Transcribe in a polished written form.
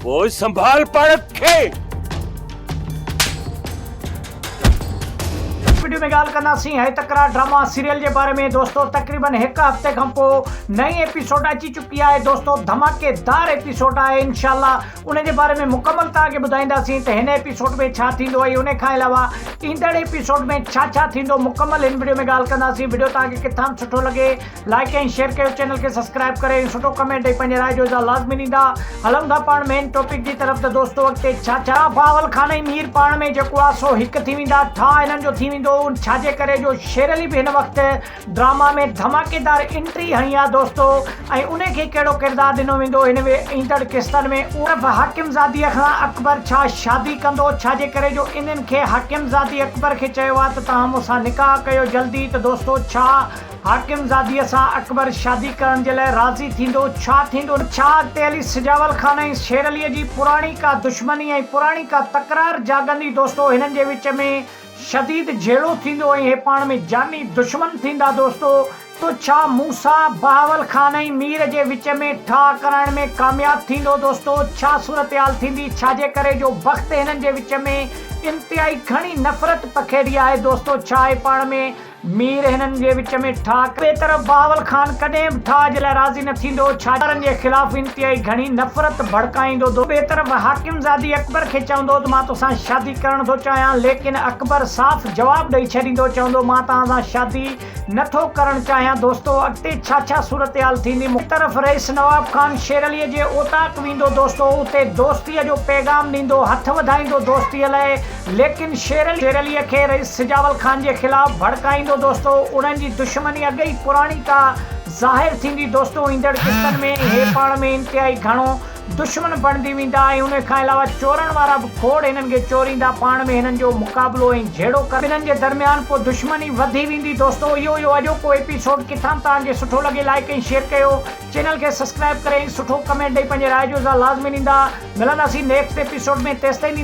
پوء سنڀال پاڻ کي. وڊيو ۾ ڳالهه ڪنداسين هي تڪرار ڊراما سيريل جي باري ۾ دوستو تقريبن هڪ هفتي کان پوء نئين ايپيسوڊ اچي چڪي آهي دوستو ڌماڪيدار ايپيسوڊ آهي انشاء الله ان جي باري ۾ مڪمل توهان کي ٻڌائينداسين ته هن ايپيسوڊ ۾ ڇا ٿيندو ۽ ان کان علاوه ايندڙ ايپيسوڊ ۾ ڇا ڇا ٿيندو مڪمل هن وڊيو ۾ ڳالهه ڪنداسين وڊيو توهان کي ڪٿان به سٺو لڳي لائيڪ ۽ شيئر ڪيو چينل کي سبسڪرائيب ڪري ۽ سٺو ڪمينٽ ڏئي پنهنجي راء جو اظهار لازمي ڏيندا هلون ٿا پاڻ مين ٽاپڪ جي طرف ته دوستو اڳتي ڇا ڇا بهاول خان ۽ مير پاڻ ۾ جيڪو آ سو هڪ ٿي ويندا ٺاهه هنن جو ٿي ويندو ڇا جي ڪري جو شير علي به هن وقت ڊراما ۾ ڌماڪيدار انٽري هڻي آ دوستو ۽ انهي کي ڪهڙو ڪردار ڏنو ويندو هن ايندڙ قسطن ۾ عرف حاڪم زادي کان اڪبر ڇا شادي ڪندو ڇا جي ڪري جو انهن کي حاڪم زادي اڪبر کي چيو آ ته توهان مون سان نڪاح ڪيو جلدي ته دوستو ڇا حاڪم زاديء سان اڪبر شادي ڪرڻ جي لاء راضي ٿيندو؟ ڇا ٿيندو؟ ڇا اڳتي هلي سجاول خان ۽ شير عليء جي پراڻي ڪا دشمني ۽ پراڻي ڪا تڪرار جاڳندي؟ دوستو هنن جي وچ ۾ شديد جهيڙو ٿيندو ۽ هي پاڻ ۾ جاني دشمن ٿيندا دوستو تو ڇا موسيٰ بهاول خان ۽ مير جي وچ ۾ ٺاهه ڪرائڻ ۾ ڪامياب ٿيندو دوستو ڇا صورتحال ٿيندي ڇا جي ڪري جو بخت هنن جي وچ ۾ انتهائي گهڻي نفرت پکيڙي آهي دوستو ڇا هي پاڻ ۾ مير هنن جي وچ ۾ ٺاهه ڪري. ٻئي طرف بهاول خان ڪڏهن به ٺاهه جي لاء راضي نه ٿيندو، ڇاجارن جي خلاف انتهائي گهڻي نفرت ڀڙڪائيندو. ٻئي طرف حاڪم زادي اڪبر کي چوندو ته مان توسان شادي ڪرڻ ٿو چاهيان، ليڪن اڪبر صاف جواب ڏئي ڇڏيندو، چوندو مان توهان سان شادي نه ٿو ڪرڻ چاهيان. دوستو اڳتي ڇا ڇا صورتحال ٿيندي. ٻئي طرف رئيس نواب خان شير علي جي اوطاق ويندو دوستو اتي دوستيء جو پيغام ڏيندو، هٿ وڌائيندو دوستيء لاء، ليڪن شير عليء کي رئيس سجاول خان جي خلاف ڀڙڪائيندو دوستو انهن جي دشمني اڳ ئي پراڻي ڪا ظاهر ٿيندي دوستو ايندڙ قسطن ۾ هي پاڻ ۾ انتهائي گهڻو دشمن بڻدي ويندا ۽ ان کان علاوه چورڻ وارا به کوڙ هنن کي چوريندا پاڻ ۾ هنن جو مقابلو ۽ جهيڙو ڪر ٻنهن جي درميان پوء دشمني وڌي ويندي دوستو اهو هيو اڄوڪو ايپيسوڊ ڪٿان توهان کي سٺو لڳي لائيڪ ۽ شيئر ڪيو چينل کي سبسڪرائيب ڪري ۽ سٺو ڪمينٽ ڏئي پنهنجي راء جو اظهار لازمي ڏيندا ملنداسين نيڪسٽ ايپيسوڊ ۾ تيستائين ڏيندا.